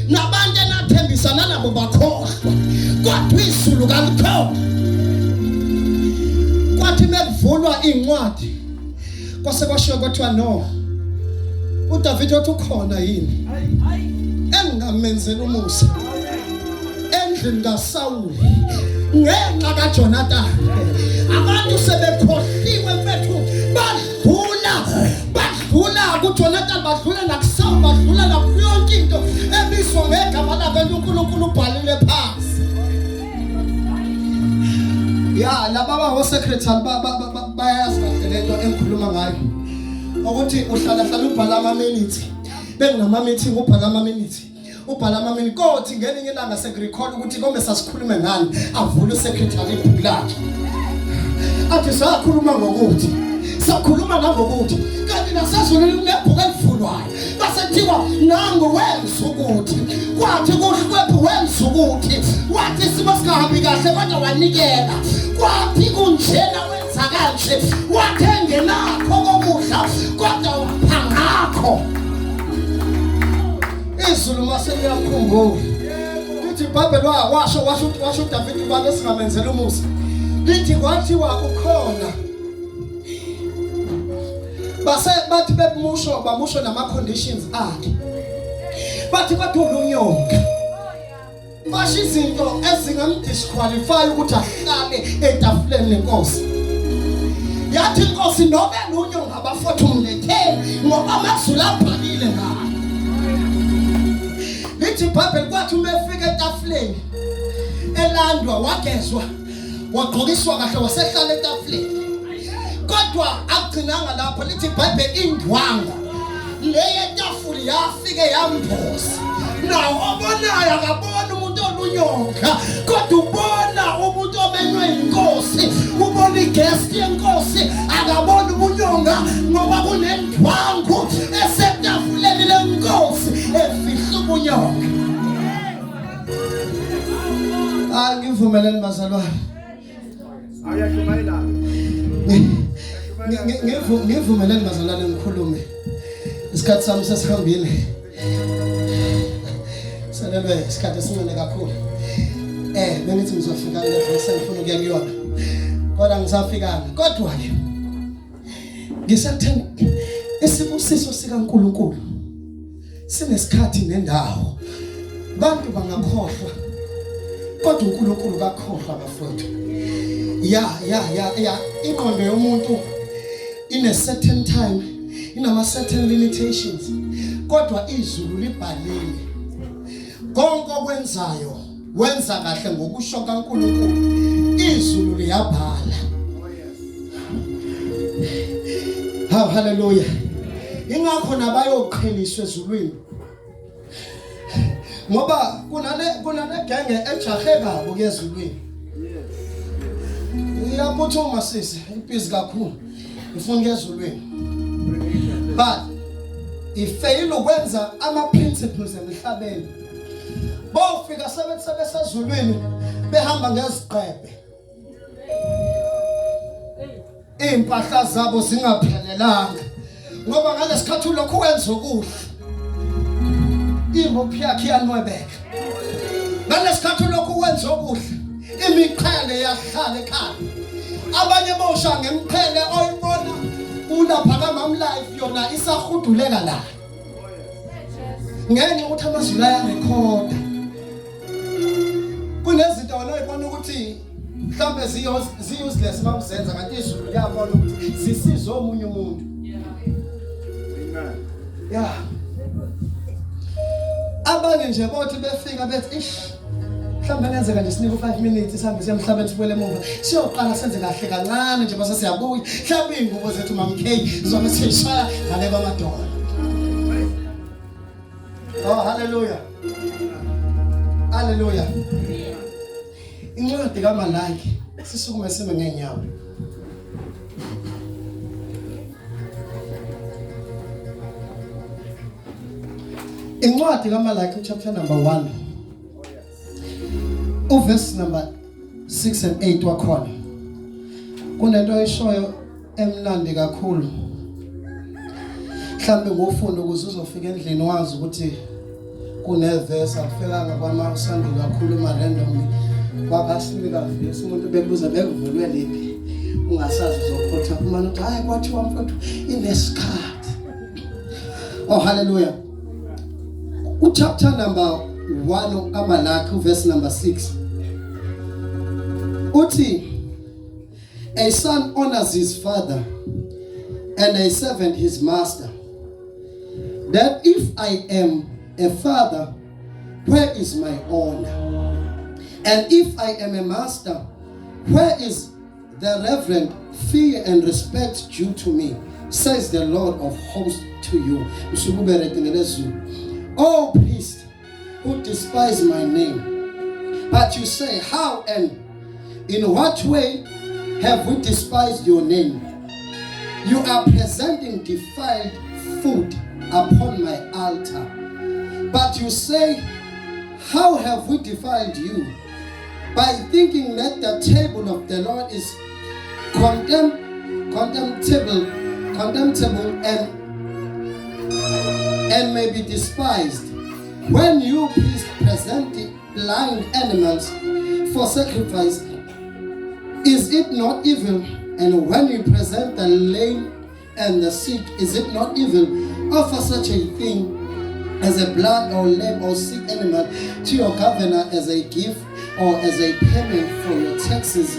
Nabantu enathembisana nabo bakhohlwa, kodwa izulu kalikhohlwa. Kwathi mekuvulwa incwadi kwase kwashiwo kwathiwa no, uDavid wathi ukhona yini engingamenzela umusa endlini kaSawuli ngenxa kaJonathan. Abantu sebekhohliwe mfethu, badlula kuJonathan, badlula nakuSawuli, badlula nakuyo yonke into ebizwa ngegama lakhe. UNkulunkulu ubhalile phansi. Ya, laba bawo-secretary bayazi kahle lento engikhuluma ngayo, ukuthi uhlala hlala ubhala ama-minutes, benginama-meeting, ubhala ama-minutes, ubhala ama-minutes, kothi ngelinye ilanga sekurecord ukuthi kome sasikhulume ngani, avule usecretary ibhuku lakhe athi sakhuluma ngokuthi, sakhuluma nangokuthi, kanti nasezulwini kunebhuku elivulwayo, base kuthiwa nangu wenza ukuthi, kwathi kuhlwephu wenza ukuthi, wathi isimo singahambi kahle kodwa wanikela, kwathi kunjena wenza kanje, wathi engenakho kokudla kodwa wapha ngakho. Izulu mase liyakhumbula, lithi iBhayibheli washo uDavid ubani esingamenzela umusa. Lithi kwathiwa ukhona, base bathi bemusho, bamusho nama conditions akhe, bathi kodwa ulunyonga, basho izinto ezingamdisqualify ukuthi ahlale etafuleni lenkosi. Yathi inkosi nobe lunyonga abafowethu mletheni, ngoba amazulu abhalile ngayo. Lithi iBhayibheli kwathi uma efika etafuleni elandwa, wagezwa, wagqokiswa kahle, wasehlala etafuleni. Kodwa akugcinanga lapho, lithi iBhayibheli indwangu le yetafula yafike yamboza. Nawo obonayo akabona umuntu olunyonga, kodwa ubona umuntu omenywe inkosi, ubona iguest yenkosi, akabona ubunyonga ngoba kunendwangu esetafuleni lenkosi efihla ubunyonga. Angivumeleni bazalwane. Ayashumayela. Ngivumeleni bazalwane ngikhulume. Isikhathi sami sesihambile. Selelwe isikhathi esincane kakhulu. Bengithi ngizofika kule verse engifuna ukuya kuyona. Kodwa ngisafikanga. Kodwa ke ngisatheni, isibusiso sikaNkuluNkulu sinesikhathi nendawo. Bantu bangakhohlwa, kodwa uNkulunkulu kakhohlwa bafowethu. Ya, ingqondo yomuntu ine certain time, inama certain limitations, kodwa izulu libhalile. Konke okwenzayo wenza kahle ngokusho kaNkulunkulu, izulu liyabhala. Ha, haleluya! Ingakho nabayoqheliswa ezulwini, ngoba kunale genge ejahe kabo kuyezulwini. Iyaphuthuma sisi, ibhizi kakhulu, ifuna kuyezulwini, but ifail ukwenza ama principles emhlabeni. Bofika sebethi sebesezulwini behamba ngezigqebhe, impahla zabo zingaphelelanga, ngoba ngalesikhathi ulokhu wenza okuhle, imophi yakhe iyanwebeka. Ngalesikhathi ulokhu wenza okuhle, imiqhele yahlala ekhaya. Abanye bosha ngemqhele oyibona ulapha kamam life, yona isahuduleka la, ngenxa ukuthi amazulu ayarekhoda. Kunezinto wena oyibona ukuthi mhlambe zi-useless uma uzenza, kanti izulu liyabona ukuthi zisize omunye umuntu. Ya, abanye nje bothi befika bethi ish, mhlawumbe kungenzeka nje sinike u-5 minutes, sihambe siye emhlabeni, sibuyele emuva, siyoqala senze kahle kancane nje, base siyabuya. Mhlawumbe iy'ngubo zethu, Mam K, zobe siyishaya ngale kwamadolo. Oh, haleluya, haleluya! Incwadi kaMalaki, sisukume sime ngeenyawo. Incwadi kaMalaki, chapter number 1, uverse number 6 and 8 wakhona, kunento oyishoyo emnandi kakhulu. Mhlambe ngofunda ukuze uzofika endlini wazi ukuthi Kunevesi akufikanga kwama usandile wakhuluma randomly kwabasinika vesi umuntu bekubuza bekuvulwe liphi ungasazi uzokhotha kumane uthi hayi kwathiwa mfowethu inesikhathi. Oh hallelujah. Uchapter number 1 kaMalaki verse number 6 uthi a son honors his father and a servant his master that if I am a father where is my honor and if I am a master where is the reverent fear and respect due to me says the Lord of hosts to you usukube ngelezulu oh priest who despise my name but you say how and in what way have we despised your name you are presenting defiled food upon my altar but you say how have we defiled you by thinking that the table of the Lord is contemptible, contemptible and may be despised. When you priests present the blind animals for sacrifice, is it not evil? And when you present the lame and the sick, is it not evil? Offer such a thing as a blind or lame or sick animal to your governor as a gift or as a payment for your taxes.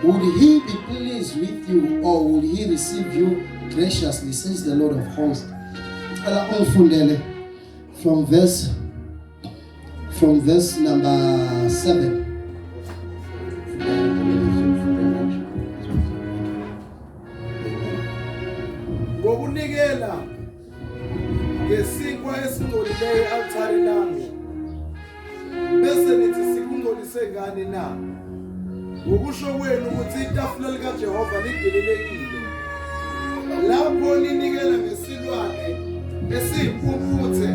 Would he be pleased with you, or will he receive you graciously, says the Lord of hosts? Cela ungifundele from verse number 7. Ngokunikela ngesinkwa esingcolileyo e-altare lami, bese nithi sikungcolise ngani na? Ngokusho kwenu ukuthi itafula likaJehova lidelelekile. Lapho ninikela ngesilwane esiyimpumputhe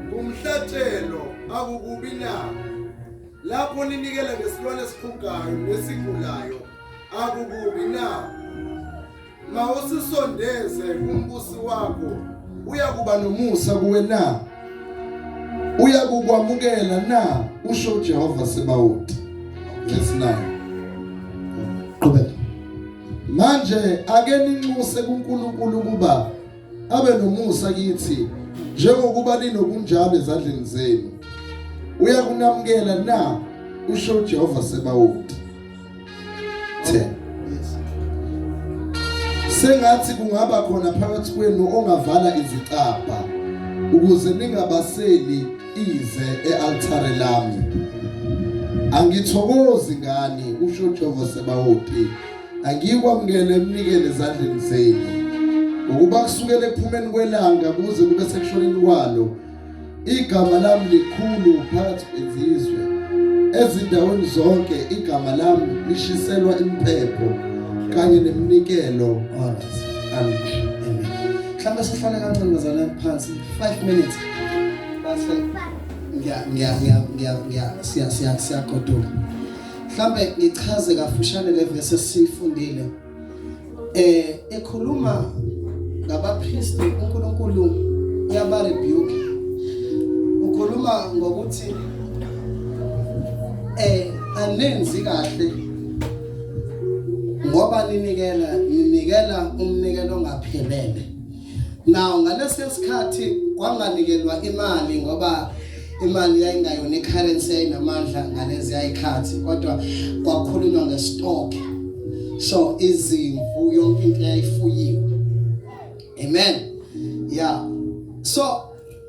ngumhlatshelo, akukubi na? Lapho ninikela ngesilwane esixhugayo nesigulayo, akukubi na? Mawusisondeze kumbusi wakho, uyakuba nomusa kuwe na? Uyakukwamukela na? Usho uJehova Sebawoti. Verse 9. Qhubeka. Manje ake ninxuse kuNkulunkulu ukuba abe nomusa kithi, njengokuba ninokunjalo ezandleni zenu. Uyakunamukela na? Usho uJehova Sebawoti. 10. Yes. Sengathi kungaba khona phakathi kwenu ongavala izicabha ukuze ningabaseli ize e-altare lami. Angithokozi ngani, usho uJehova Sebawoti. Angikwamukele emnikele ezandleni zenu. Ngokuba kusukela ekuphumeni kwelanga kuze kube sekushoneni kwalo, igama lami likhulu phakathi kwezizwe. Ezindaweni zonke igama lami lishiselwa impepho kanye neminikelo. All right. Amen. Amen. Mhlawumbe sihlale kancane bazalwane phansi 5 minutes. Base ngiya ngiya ngiya ngiya ngiya siya siya siyagoduka. Mhlambe ngichaze kafushane le verse esifundile. Ekhuluma ngabapristi, uNkulunkulu uyaba rebuke. Ukhuluma ngokuthi anenzi kahle ngoba ninikela umnikelo ongaphelele. Now ngalesi sikhathi kwanganikelwa imali ngoba imali yayingayona icurrency yayinamandla ngalezi yayikhathi, kodwa kwakhulunywa ngestock, so izimvu, yonke into yayifuyiwe. Amen. Yeah, so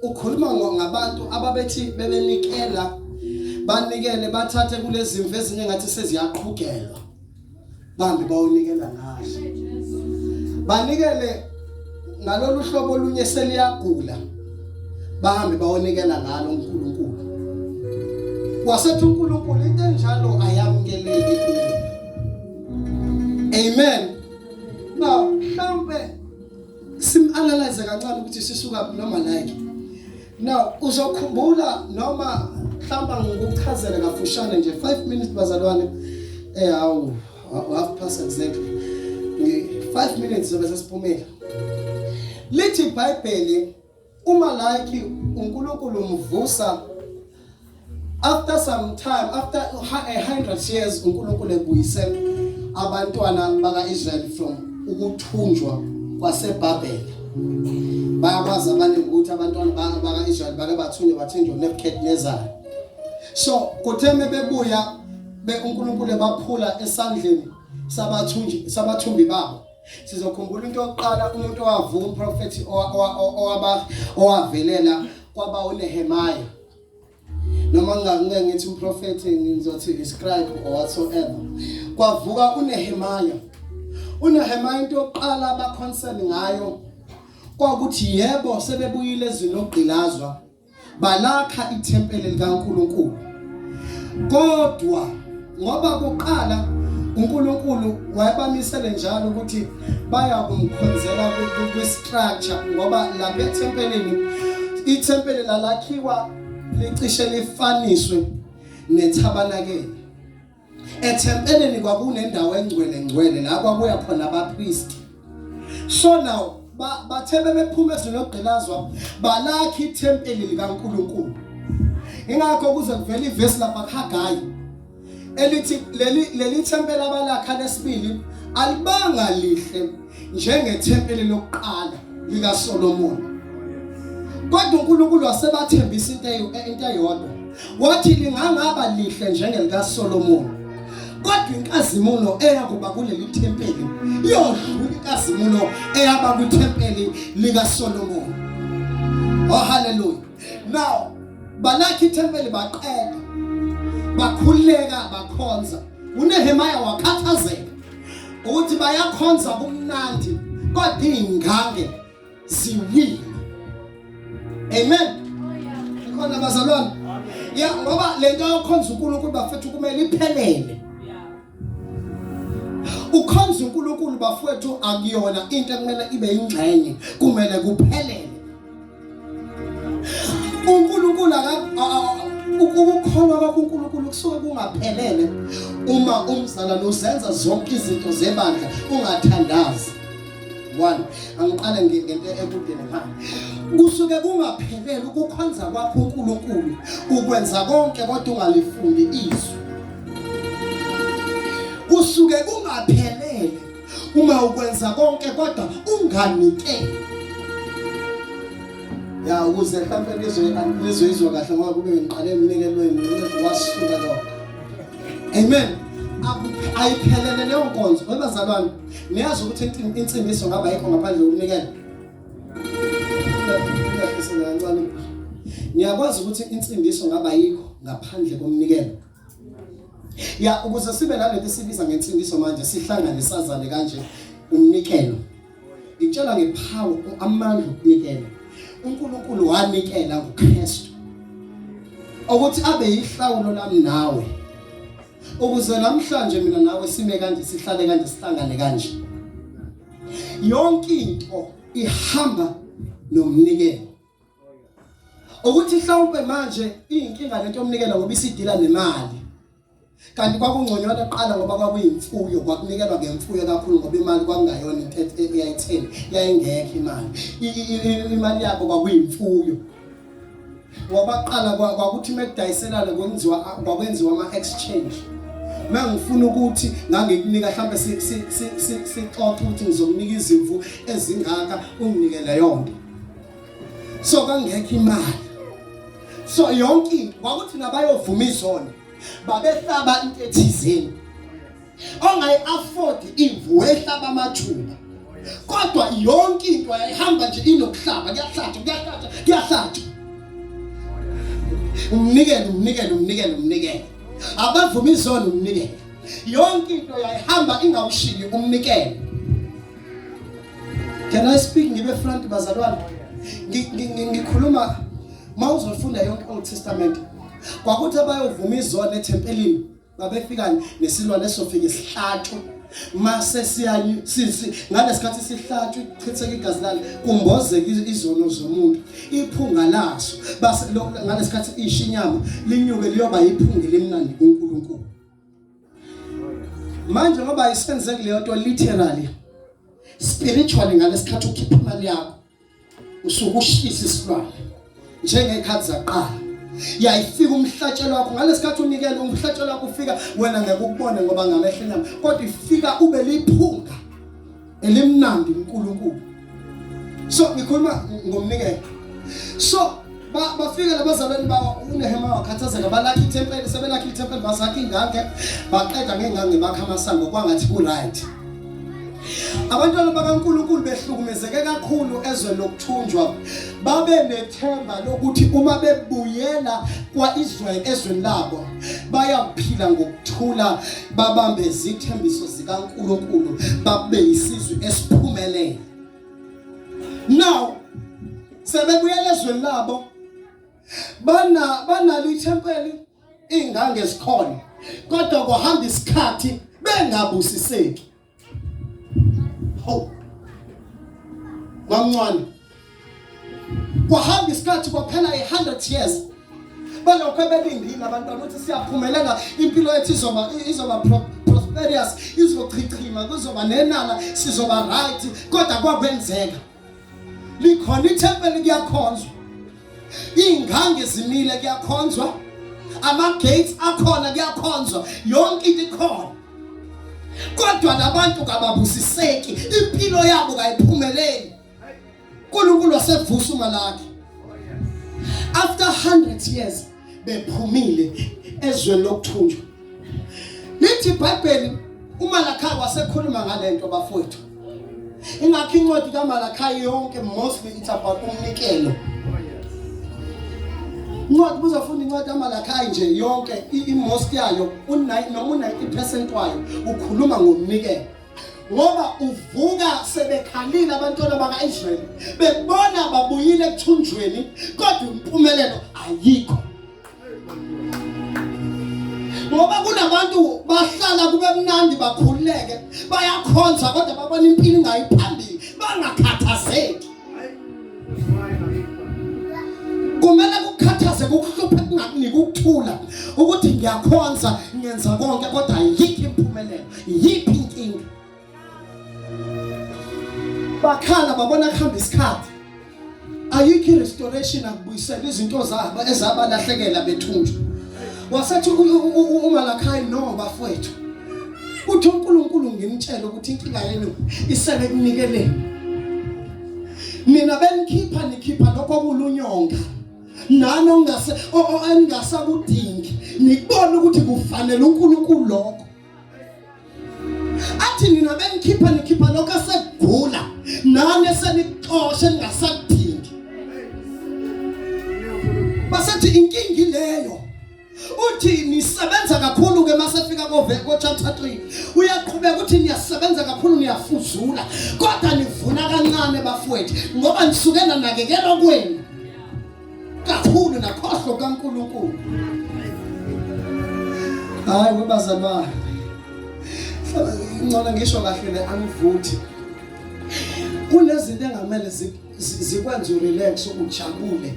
ukhuluma ngabantu ababethi bebenikela, banikele, bathathe kulezi zimvu ezinye ngathi seziyaqhugelwa, bambi bawunikela ngazo, banikele ngalolu hlobo olunye seliyagula, bahambe bawonikela ngalo uNkulunkulu. Wasethi uNkulunkulu into enjalo ayamukeleki kuye. Amen. Now mhlambe sim-analyze kancane ukuthi sisuka noma like now uzokhumbula noma mhlawumbe ngikuchazele kafushane nje 5 minutes bazalwane, hawu, half past exactly. 5 minutes zobe sesiphumile. Lithi iBhayibheli uMalaki uNkulunkulu umvusa after some time, after 100 years uNkulunkulu ebuyise abantwana bakaIsrael from ukuthunjwa kwaseBabel. Bayakwazi abaningi ukuthi abantwana bakaIsrael bake bathunywa bathinjwa Nebuchadnezzar. So kuthe bebuya be uNkulunkulu ebaphula esandleni sabathunji sabathumbi babo. Sizokhumbula into yokuqala umuntu owavuka umprofethi owaba owavelela kwaba uNehemiah. Noma ngingeke ngithi umprofethi, ngizothi iscribe or whatsoever. Kwavuka uNehemiah. UNehemiah into yokuqala aba concern ngayo kwakuthi yebo sebebuyile ezweni lokugqilazwa, balakha ithempeli likaNkuluNkulu, kodwa ngoba kuqala uNkulunkulu wayebamisele njalo ukuthi baya kumkhonzela kwi-structure, ngoba lapha ethempelini, ithempeli lalakhiwa licishe lifaniswe nethabanakele. Ethempelini kwakunendawo engcwele ngcwele la kwakuya khona abapristi. So now bathe bebephuma ezweni lokugqilazwa balakha ithempeli likaNkuluNkulu. Ingakho kuze kuvele ivesi lapha kuHagayi elithi leli thempeli abalakha lesibili alibanga lihle njengethempeli lokuqala likaSolomon. Kodwa uNkulunkulu wasebathembisa into eyodwa, wathi lingangaba lihle njengelikaSolomon, kodwa inkazimulo eyakuba kuleli thempeli iyodlula inkazimulo eyaba kwithempeli likaSolomon. Oh hallelujah. Now balakha ithempeli baqeda, bakhuleka, bakhonza. UNehemiah wakhathazeka ukuthi bayakhonza kumnandi kodwa izingange ziwile. Amen. Ikhona bazalwane? Ya, ngoba lento yokhonza uNkulunkulu bafethu kumele iphelele. Ukhonza uNkulunkulu bafethu akuyona into ekumele ibe ingxenye, kumele kuphelele. uNkulunkulu ukukholwa kwakho uNkulunkulu kusuke kungaphelele uma umzalwane uzenza zonke izinto zebandla ungathandazi. One, angiqale ngento ekude nemali. Kusuke kungaphelele ukukhonza kwakho uNkulunkulu, ukwenza konke kodwa ungalifundi izwi. Kusuke kungaphelele uma ukwenza konke kodwa unganikeli. Ya, ukuze mhlawumbe nizwe izwa kahle, ngoba kube ngiqale emnikelweni wasuka lokho. Amen. Ayiphelele leyo nkonzo. Webazalwane, niyazi ukuthi insindiso ngaba ayikho ngaphandle kokunikela. Ngiyahlisela kancane. Niyakwazi ukuthi insindiso ngaba ayikho ngaphandle komnikelo. Ya, ukuze sibe nalento sibiza ngensindiso manje, sihlangane sazane kanje, umnikelo. Ngitshela ngepower, amandla okunikela. uNkulunkulu wanikela ngoKristu ukuthi abe yihlawulo lami nawe, ukuze namhlanje mina nawe sime kanje, sihlale kanje, sihlangane kanje. Yonke into ihamba nomnikelo. Ukuthi mhlawumbe manje iyinkinga lento yomnikelo ngoba isidila nemali, kanti kwakungconywana kuqala ngoba kwakuyimfuyo, kwakunikelwa ngemfuyo kakhulu ngoba imali kwakungayona into eyayitheni, yayingekho imali. Imali yabo kwakuyimfuyo, ngoba kuqala kwakuthi mekudayiselana kwenziwa kwakwenziwa ama-exchange. Mangifuna ukuthi ngangikunika mhlambe sixoxe ukuthi ngizokunika izimvu ezingaka unginike leyo nto. So kangekho imali, so yonke into kwakuthi nabayovuma izono babehlaba into ethizeni. Ongayi-afford imvu wehlaba amathuba, kodwa yonke into yayihamba nje inokuhlaba, kuyahlatshwa, kuyahlatshwa, kuyahlatshwa, umnikelo, umnikelo, umnikelo, umnikelo, abavuma izono umnikelo. Yonke into yayihamba ingawushili umnikelo. Can I speak ngibe front bazalwane? Ngikhuluma mawuzofunda yonke Old Testament. Kwakuthi abayovuma izono ethempelini babefika nesilwane esofika isihlatshwe, mase siyanyu sisi ngalesikhathi sihlatshwe kuchitheka igazi lalo, kumbozeka izono zomuntu, iphunga laso base ngalesikhathi isha inyama linyuke liyoba iphunga elimnandi kuNkulunkulu. Manje ngoba isenzeki leyo nto literally, spiritually ngalesikhathi ukhipha imali yakho. Usuke ushisa isilwane njengekhathi zaqala. Yayifika umhlatshelo wakho ngalesikhathi unikela umhlatshelo wakho ufika wena ngeke ukubone ngoba ngamehlo enyama, kodwa ifika ube liphunga elimnandi uNkulunkulu. So ngikhuluma ngomnikelo. So bafika labazalwane bawo uNehemiah wakhathazeka, balakha ithempeli, sebelakha ithempeli basakha ingange, baqeda ngengange bakha amasango kwangathi ku right. Abantwana bakaNkulunkulu behlukumezeke kakhulu ezweni lokuthunjwa, babe nethemba lokuthi uma bebuyela kwa-Israyeli ezweni labo bayakuphila ngokuthula, babambe izithembiso zikaNkulunkulu, babe isizwe esiphumelele. Now sebebuyela ezweni labo, bana banalo ithempeli, ingange zikhona, kodwa kuhamba isikhathi bengabusiseki. Hawu mamncane, kwahamba isikhathi kwaphela i-100 years balokho belindile abantwana ukuthi siyaphumelela, impilo yethu izoba prosperous, izochichima, kuzoba nenala, sizoba right, kodwa kwakwenzeka likhona ithempeli kuyakhonzwa, ingange zimile kuyakhonzwa, ama gates akhona kuyakhonzwa, yonke into ikhona, kodwa labantu kababusiseki, impilo yabo kayiphumeleli. uNkulunkulu wasevusa uMalaki after 100 years bephumile ezweni lokuthunjwa. Lithi iBhayibheli uMalaki wasekhuluma ngalento bafowethu. Ingakho incwadi kaMalaki yonke mostly it's about umnikelo. Incwadi buzofunda incwadi kaMalaki nje yonke i-most yayo u9 noma u90% wayo ukhuluma ngomnikelo. Ngoba uvuka sebekhalile abantwana bakaIsrayeli, bebona babuyile ekuthunjweni, kodwa impumelelo ayikho. Ngoba kunabantu bahlala kube mnandi bakhululeke, bayakhonza kodwa babona impilo ingayi phambili, bangakhathazeki. Kumele kukhathaze, kukuhluphe, kungakuniki ukuthula ukuthi ngiyakhonza ngenza konke kodwa ayikho impumelelo, yiphi inkinga? Bakhala babona kuhamba isikhathi, ayikho i-restoration, akubuyisela izinto zabo ezabalahlekela bethunjwa. Wasethi uMalakhayi, no bafowethu, uthi uNkulunkulu ngimtshele ukuthi inkinga yenu isele ekunikeleni. Nina benikhipha nikhipha lokho okulunyonga nani ongase engingasakudingi, nikubona ukuthi kufanele uNkulunkulu lokho. Athi nina benikhipha nikhipha lokho asekugula nani esenikuxoshe ningasakudingi. Basethi inkinga leyo. Uthi nisebenza kakhulu ke masefika kove ko chapter 3 uyaqhubeka uthi niyasebenza kakhulu niyafuzula kodwa nivuna kancane bafowethu, ngoba nisuke nanakekelwa kwenu kakhulu nakhohlo kaNkulunkulu. Hayi webazalwane, ngcono ngisho kahle le angivuthi. Kunezinto engamele zikwenze urelax, ujabule,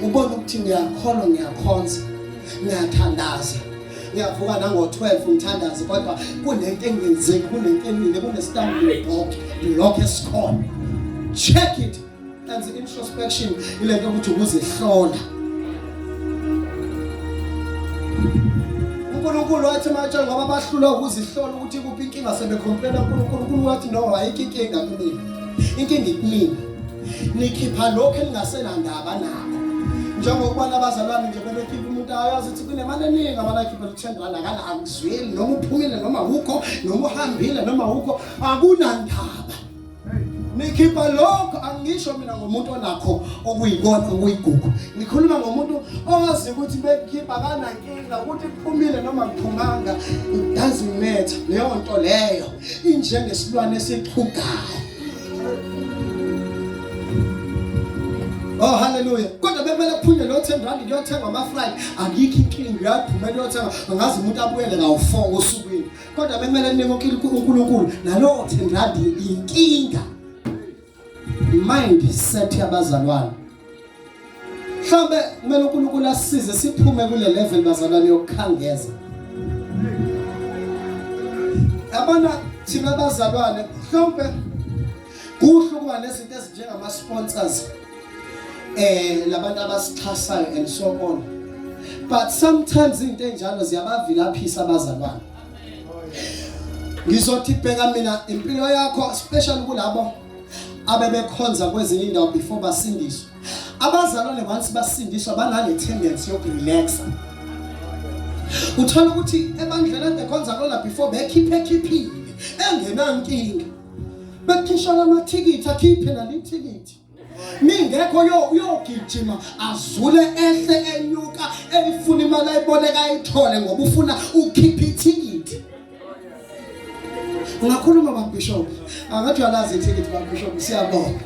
ubone ukuthi ngiyakholwa, ngiyakhonza, ngiyathandaza, ngiyavuka nango-12 ngithandaze, kodwa kunento engenzeki, kunento emile, kune-stumbling block esikhona. Check it. Enze introspection, ile nto ukuthi ukuzihlola. uNkulunkulu wathi matshela ngoba bahlulwa ukuzihlola ukuthi kuphi inkinga, sebecomplaina uNkulunkulu. uNkulunkulu wathi no, ayikho inkinga kumina, inkinga ikumina, nikhipha lokho eningasenandaba nakho. Njengokuba abazalwane nje bebekhipha umuntu ayazi ukuthi kunemali eningi abantu akhipha u-10 rand, akala akuzweli noma uphumile noma ukho, noma uhambile noma ukho, akunandaba. Nikhipha lokho. Angisho mina ngomuntu onakho okuyikona okuyigugu, ngikhuluma ngomuntu owazi ukuthi bekhipha kanankinga ukuthi kuphumile noma kuphumanga, it doesn't matter. Leyo nto leyo injengesilwane esixhugayo. Oh hallelujah. Kodwa bekumele kuphunywe lo 10 rand kuyothengwa ama-fry, akikho inkinga, uyaphumela uyothenga, angazi umuntu abuyele ngawu-4 osukwini, kodwa bekumele kunike uNkulunkulu nalowo 10 rand, inkinga. Mind set yabazalwane, mhlawumbe kumele uNkulunkulu asisize siphume kule level bazalwane yokukhangeza. Yabona thina abazalwane, mhlawumbe kuhle ukuba nezinto ezinjengama sponsors. eh labantu abasixhasayo and so on, but sometimes izinto enjalo ziyabavilaphisa abazalwane. Ngizothi bheka mina impilo yakho, especially kulabo abebekhonza kwezinye indawo before basindiswa. Abazalwane once basindiswa banale tendency yokurelaxa. Uthola ukuthi ebandleni ade khonza kulona before bekhiphe khiphile engenankinga, bekhishwa lamathikithi, akhiphe nalithikithi mingekho yo uyogijima azule ehle enyuka elifuna imali ayiboleka ayithole ngoba ufuna ukhipha ithikithi. Ungakhuluma babishop, angathi uyalazi ithikithi babishop, siyabonga.